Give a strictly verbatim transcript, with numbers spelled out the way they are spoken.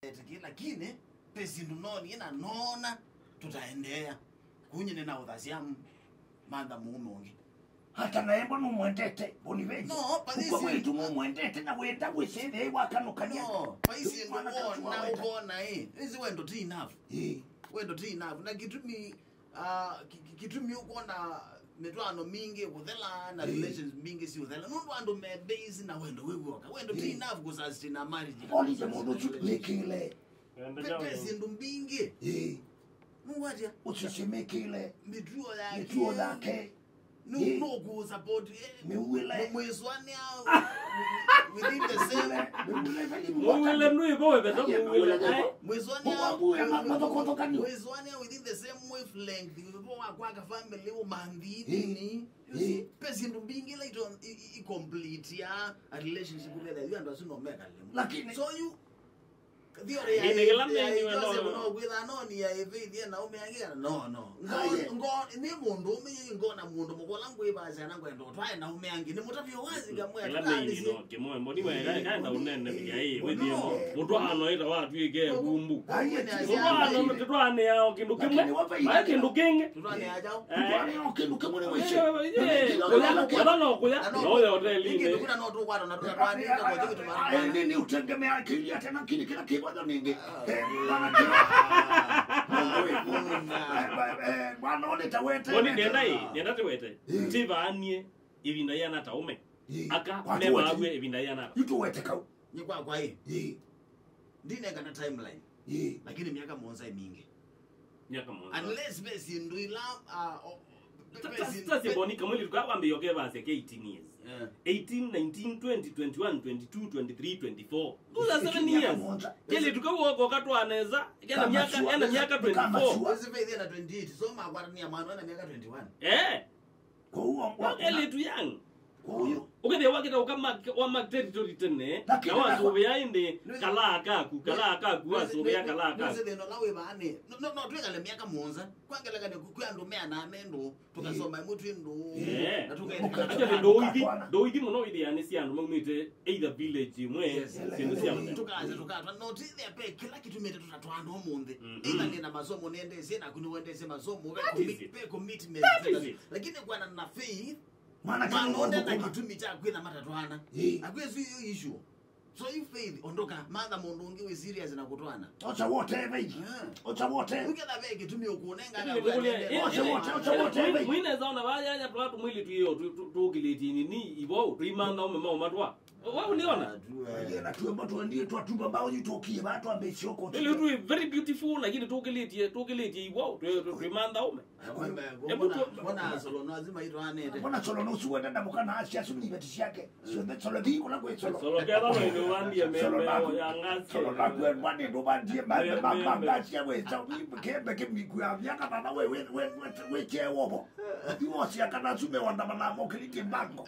Etĩkĩe, lakini ve syĩndũ noonie na noona tũtaendeea. Kunye nĩnaũthasya Martha mũũme ũngĩ. Hata naye mbona ũmwendete, Boniface? No, but this is, ũmwendete na wenda wĩsĩthei wakanũkania. No, but this is mwana wona, ũkona, eh, this wendo ti enough. Eh. Wendo ti enough. Na kĩtumi, ah, ki-, ki-, kĩtumi ũkona mĩtwaano mingĩ kũthela na, eh, relations mingĩ si ũthela. Nũndũ andũ me base na wendo wĩw'oka. Wendo ti, eh, enough kũsustain a marriage. Onise mũndũ ũsu wĩkĩle. Ve, ve syĩndũ mbingĩ. Ĩĩ. Nũwatya? Ũsisimĩkĩle. Mĩtuo yake. Mĩtuo yake. Nũ-, ĩĩ, nũkũsupport, eh, mĩuĩle. Mwĩsũanĩa within the same. Mĩuĩle, mĩuĩle, mĩuĩle. Mũuĩle nũĩvo weveta mũuĩle. Mwĩsũanĩa. Mũwambuya ma-, mathokothokani. Mwĩsũanĩa within the same wavelength. Wĩvo wa kwaka family, ũmanthi, ĩĩ, nini. You see, ĩĩ, ve syĩndũ mbingĩ ila ito-, i-, i-, i-complete ya a relationship ũkethĩa yu andũ asu no mekale. Lakini so you Theory ya, ĩĩ, nĩ kĩla ya, ya Joseph no kwĩtha no ni ya Faith na ũme angĩ kana? No, no. Ngo, ngo, nĩ mũndũ ũme yĩ ngo na mũndũ mũkola ngwĩvasya na ngwenda ũtwae na ũme angĩ. Nĩ mũtavyo wazi ngamwe. Kĩla nĩ ino kĩmwe mboni wega kaenda ũnene pia ĩ wĩthie mo. Mũtwaano ĩta watwĩke vumbu. Mũtwaano tũtwaanĩao kĩndũ kĩmwe. Vai kĩndũ kĩngĩ. Tũtwaanĩao kĩndũ kĩmwe nĩ wĩsĩ. Kũya no kũya no ũya hotelinĩ. Nĩ, nĩ ũtengemea kĩlia tena kĩndũ kĩla kĩvatho ningĩ. Eh, mwana kĩla. Mũndũ wĩ mũndũ. Eh, eh, mwana ũnĩ ta wete. Boni nenda ĩ, nenda tĩwete. Ĩ. Tivaanie ĩvinda yĩana ta ũme. Ĩ. Aka mevaw'e ĩvinda yĩana ata? Yu tũwete kau. Nĩ kwakwa ĩ. Ĩ. Ndinengana timeline. Ĩ. Lakini myaka mũonza ĩ mingĩ. Myaka mũonza. Unless ve syĩndũ ila, ah, o-, ve syĩndũ. Sasa boni kamwili tuka wambia okay basi ke eighteen years. Eh. Eighteen, nineteen, twenty, twenty-one, twenty-two, twenty-three, twenty-four. Those are seven years. Kĩlĩtu kau woko katwaneza, kena myaka, ena myaka twenty-four. Ĩsu ve ĩthĩa na twenty-eight. So makwatania mwana na myaka twenty-one. Eh. Kwa hiyo, okay, late young. Kwa hiyo. Ũkethĩa wakĩta ũka mark, wa mark territory tene, na wasũvĩa ĩndĩ kalaa kaku, kalaa kaku, wasũvĩa kalaa kaku. Nũsĩ thĩna ũla wĩ vaa nĩ, no, no, no, twĩkale myaka mũonza. Kwa ngelekany'o, kwĩ andũ meanaa me ndũũ, tũkasoma ĩmwe twĩ ndũũ, na tũkaĩtĩkana. Actually, ndũũ ithi, ndũũ ithi mũno wĩthĩaa nĩ sya andũ maumĩte either village ĩmwe, yes, syĩndũ sya mũthemba. Tũkaanza tũkatwa, no twĩthĩa ve kĩla kĩtumĩte tũtatwaana ũmũnthĩ. Either nĩ na masomo nĩendeesye, naku nĩwendeesye masomo, ve commitment. That is it. Lakini kwana na Faith, mwana ũnde na kĩtumi kya kwĩtha matatwaana. Ĩĩ. Akwĩsĩ ĩyo issue. So you Faith, ondoka, matha mũndũ ũngĩ wĩ serious na kũtwaana. Ocha wote, Faith. Ocha wote. Ũketha ve kĩtumi ũkũnenga na ũkũnenga. Ocha wote, ocha wote, Faith. Mwineza ona vaya ya twatu mwili tuyo, tu-, tu-, tukiliti nini, ibo, tuimantha ume mau matwa. Wewe uliona? Yena tuwe mbo tuendie twatuba bao yu tukie ba twambe sioko. Ile tu very beautiful, lakini tukilitie, tukilitie ibo, tu-, tu-, tuimantha ume. Mbona, mbona Solo no lazima itwanete? Mbona Solo no suwe dada mukana asia suni ibeti siake. Sio the Solo di kuna kwe Solo. Solo kela no ino wandie me, Solo me, ya ngasi. Solo na kwe bani ndo bandie me, me, me, me, ngasi ya we sa wi kembe ke miku ya miaka baba we, we, we, we, we che wobo. Iwo sia kana sume wanda mana mo kiliti bango.